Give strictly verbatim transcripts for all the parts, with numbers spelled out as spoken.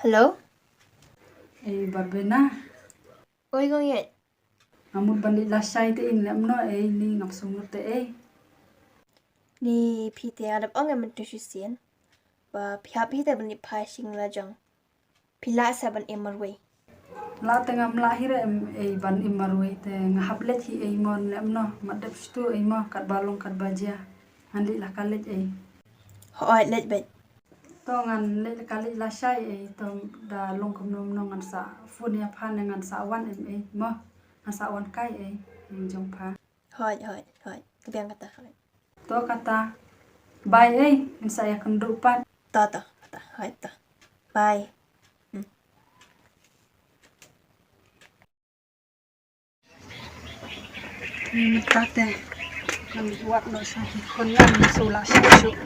Hello? Ei, Barbena. Oi, kong ïeit. Nga mut ban leit lashai te, in lem noh ei, ni ngam sngewthuh te ei. Ni phi te nga dep ong em mynta shisien ba phi hap hi te ban leit phai sha ïing la jong. Phi lah sa ban im marwei? Lah te ngam lah hi re em ei ban im marwei te nga hap leit hi ei mo, lem noh, mat dep shuh ei mo, katba long katba jia. Ngan leit la ka leit ei. Hooid, leit beit. To ngan leit la ka leit lashai ei, to da long kumno kumno ngan sa phone ïa pha ne ngan sa wan em ei mo. Ngan sa wan kai ei, ïing jong pha. Hooid, hooid, hooid. Ka biang kata, hooid. To kata. Bye ei, ngan sa ïakynduh pat. To, to, kata, hooid to. Bye. Hmm. Mynta te ngan wad noh sha ki khun, ngan shu la shah shuh.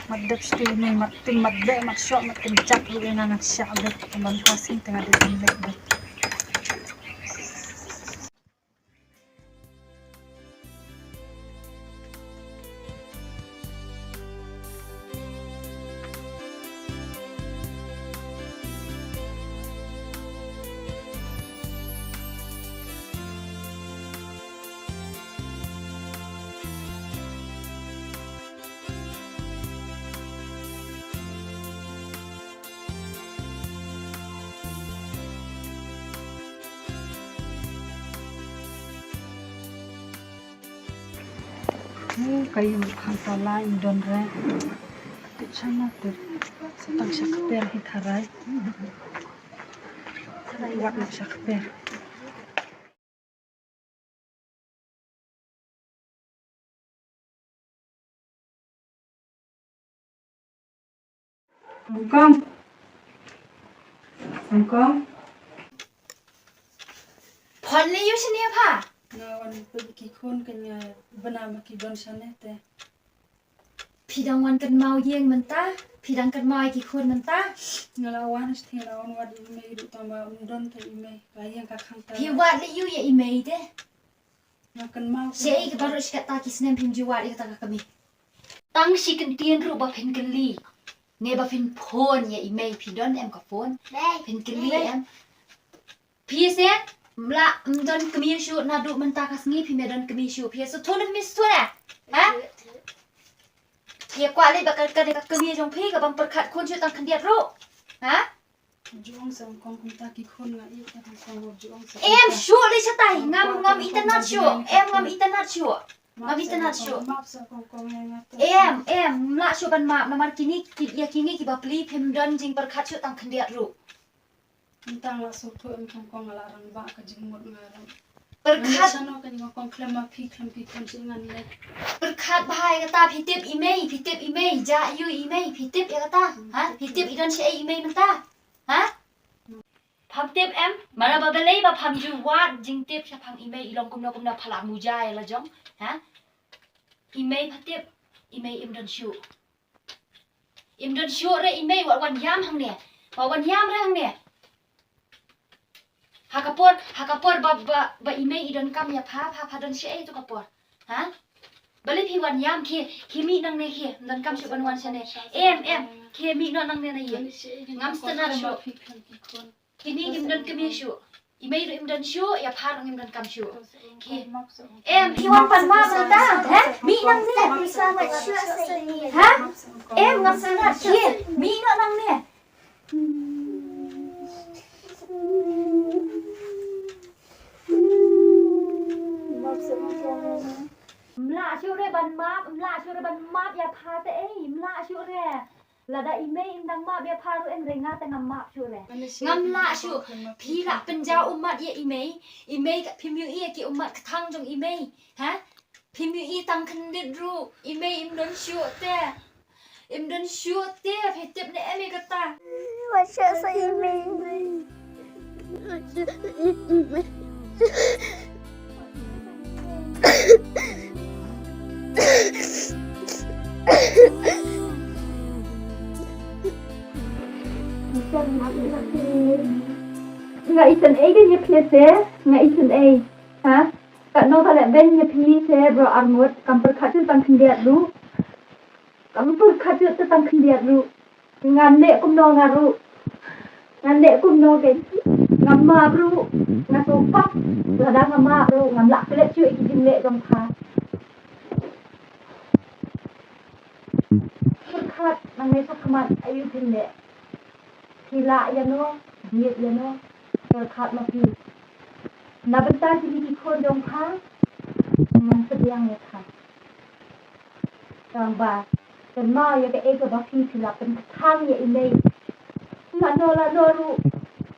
Mat dep shuh ne, mat tim mat beh mat shoh mat kynjat ruh ïa nga, ngan shah beit. Te man ka sien te nga dei ban leit beit. Ka ïing khangta lai don re. Tip shana tip. Sa tang sha kper hi tharai. Tharai wat sha kper. Kong. Kong. Phone lei ïa u shane pha. Nga wan peit ki khun, kan nga bna ma ki don shane te. Phi dang wan kynmaw ïing mynta, phi dang kynmaw ïa ki khun mynta. Nga la wan shatei, la wan wad ïa i mei ruh tang ba ym don te i mei. Ka ïing ka khang ta. Phi wad lei ïa i mei te. Nga kynmaw. Shaei kaba ruh shi katta ki snem phim ju wad ïa kata ka kmie. Tang shi kyntien ruh ba phin kylli ne ba phin phone ïa i mei, phi don em ka phone? Phin kylli em? Phi seh, mla ym don kmie shuh naduh mynta ka sngi, phi me don kmie shuh, phi sngewthuh ne phi sngewthuh ne? Ha? Phi kwah leh ba ka, ka, ka kmie jong phi ka bym pyrkhat khun shuh tang khyndiat ruh. Ha? Ju ong sa kong kumta ki khun nga ïeit ka tang kong ju ong sa. Em shuh leh shatai, ngam, ngam itynnad shuh, em ngam itynnad shuh. Ngam itynnad shuh. Map sa kong kong ïa nga te. Em, em, mlak shuh ban map namar kine, ki, ïa kine ki bapli phim don jingpyrkhat shuh tang khyndiat ruh. Tang la sngewthuh em kong kong la rangbah ka jingmut nga ruh. Pyrkhat. Shano ka jingkong khlem ma phi khlem phi khlem shi ngan leh. Pyrkhat bha ïa kata, phi tip i mei, phi tip i mei, ja ïa i mei, phi tip ïa kata. Ha? Phi tip i don shaei i mei mynta. Ha? Pham tip em, mara ba balei ba pham ju wad jingtip shaphang i mei, i long kumno kumno pha la muja ïa la jong. Ha? I mei pha tip, i mei im don shuh. Im don shuh re i mei, wat wan ïam hangne. Wat wan ïam re hangne. Ha ka por, ha ka por ba, ba, ba i mei i donkam ïa pha, pha, pha don shaei tu ka por. Ha? Balei phi wan ïam, khie, khie mih nangne khie, ym donkam shuh ban wan shane. Em, em, khie mih noh nangne na ïing. Ngam sngewtynnad shuh. Kine kim don kmie shuh. I mei ruh im don shuh, ïa pha ruh ngim donkam shuh. Khie. Em, phi wan pan map mynta, ha? Mih nangne. Ha? Em, ngam sngewtynnad, khie. Mih noh nangne. Mlak shuh re ban map, mlak shuh re ban map ïa pha te ei, mlak shuh re. Lada i mei im dang map ïa pha ruh em re nga te ngam map shuh re. Ngam lah shuh. Phi lah pynjaw ummat ïa i mei. I mei ka phim ïohi ïa ki ummat kthang jong i mei. Ha? Phim ïohi tang khyndiat ruh. I mei im don shuh te. Im don shuh te, phi tip ne em ïa kata? Wat shah sa i mei. Nga isynei ka ïa phi te, nga isynei. Ha? Katno ka leh ben ïa phi te bro arngut, kam pyrkhat shuh tang khyndiat ruh. Kam pyrkhat shuh te tang khyndiat ruh. Ngan leh kumno nga ruh. Ngan leh kumno kein? Ngam map ruh, nga sngewpop. Lada nga map ruh, ngam lah klet shuh ïa ki jingleh jong pha. Pyrkhat nangne shakhmat, aïu phin leh? Phi lah ïano, bieit ïano, pyrkhat ma phi. Na bynta kine ki khun jong pha, ngan pdiang ïa pha. Tang ba kynmaw ïa kaei kaba phi, phi la pynkthang ïa i mei. Lano lano ruh,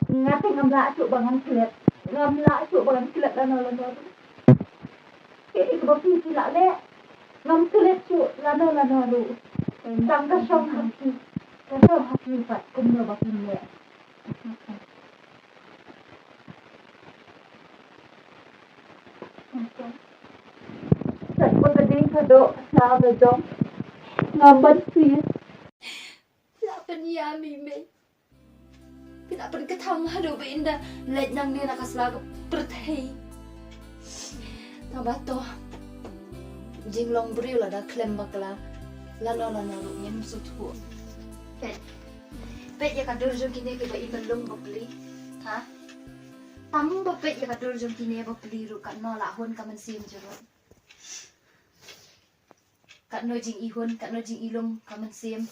nga te ngam lah shuh ba ngan klet. Ngam lah shuh ba ngan klet lano lano ruh. Kaei kaba phi, phi la leh, ngam klet shuh lano lano ruh. Tang ka shong ha phi, ka shong ha phi pat kumno ba phin leh. Kat ba ka ding ka doh sha ka jong, ngam ban sngewsih. La pynïam i mei. Phi la pynkthang haduh ba in da leit nangne na ka sla ka pyrthei. Tang ba to, jinglong briew lada khlem bakla, lano lano ruh ngim sngewthuh. Peit, peit ïa ka dur jong kine kiba im lung bapli. Ha? Tang ba peit ïa ka dur jong kine bapli ruh, katno la hun ka mynsiem jong ruh. Katno jingihun, katno jingilung ka mynsiem.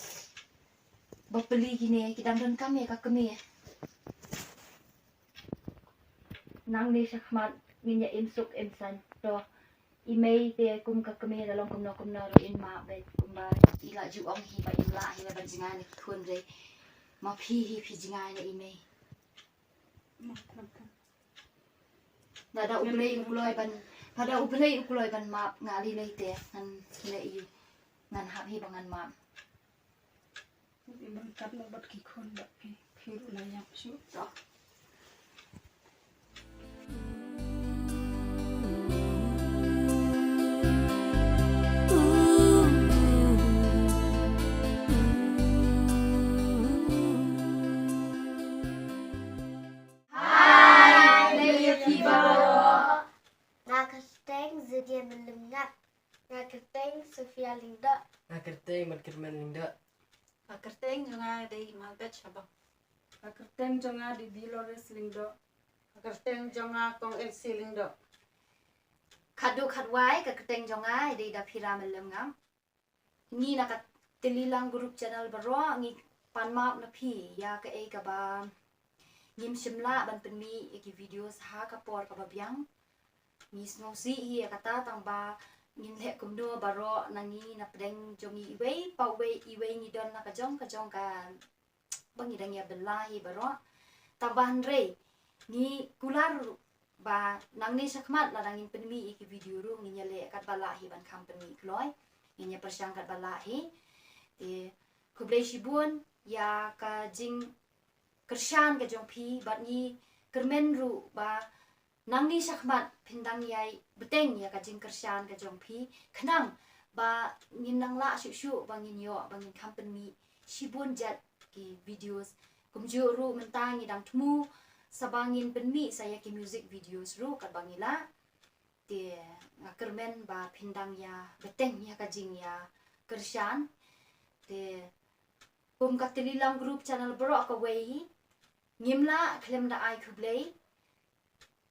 Bapli kine ki dang donkam ïa ka kmie. Nangne shakhmat ngin ïa im suk im saiñ. To, i mei te kum ka kmie, la long kumno kumno ruh in map beit, kumba i la ju ong hi ba im lah hi ban jngai na ki khun re. Ma phi hi phi jngai na i mei. Lada U Blei u kloi ban, lada U Blei u kloi ban map, nga lei lei te ngan leh ïa u, ngan hap hi ba ngan map. Im ryngkat noh bad ki khun bad phi, phi ruh la ïap shuh. To. Hi, ïa phi baroh. Nga kyrteng Judith Lymngap. Nga kyrteng Sophia Lyngdoh. Nga kyrteng Matkyrmen Lyngdoh. Ka kyrteng jong nga dei Malbet Shabong. Ka kyrteng jong nga dei Dolores Lyngdoh. Ka kyrteng jong nga Kong Elsie Lyngdoh. Khatduh khatwai, ka kyrteng jong nga dei Daphira Lymngap. Ngi na ka Tylli Lang Group Channel baroh ngi pan map na phi ïa kaei kaba ngim shym lah ban pynmih ïa ki videos ha ka por kaba biang. Ngi sngewsih hi ïa kata, tang ba ngin leh kumno baroh, na ngi na pdeng jong ngi iwei pa iwei, iwei ngi don na ka jong ka jong ka ba ngi dang ïa bylla hi baroh. Tang ba hynrei ngi kular ruh ba nangne shakhmat lada ngin pynmih ïa ki video ruh ngin ïa leh katba lah hi ban kham pynmih kloi. Ngin ïa pyrshang katba lah hi. Te khublei shibun ïa ka jingkyrshan ka jong phi, bad ngi kyrmen ruh ba nangne shakhmat phin dang ïai bteng ïa ka jingkyrshan ka jong phi, khnang ba ngin nang lah shuh shuh ba ngin ïoh ba ngin kham pynmih shibun jait ki videos. Kumjuh ruh mynta ngi dang thmu sa ba ngin pynmih sa ïa ki music videos ruh katba ngi lah. Te nga kyrmen ba phin dang ïa bteng ïa ka jingïakyrshan. Te kum ka Tylli Lang Group Channel baroh kawei, ngim lah khlem da ai khublei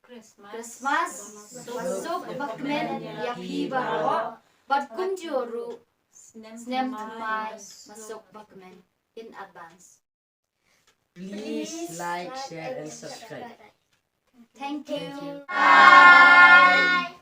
Christmas. Christmas ba suk ba kmen ïa phi baroh, bad kumjuh ruh snem thymmai ba suk ba kmen in advance. Please like, share and subscribe. Thank you. Bye.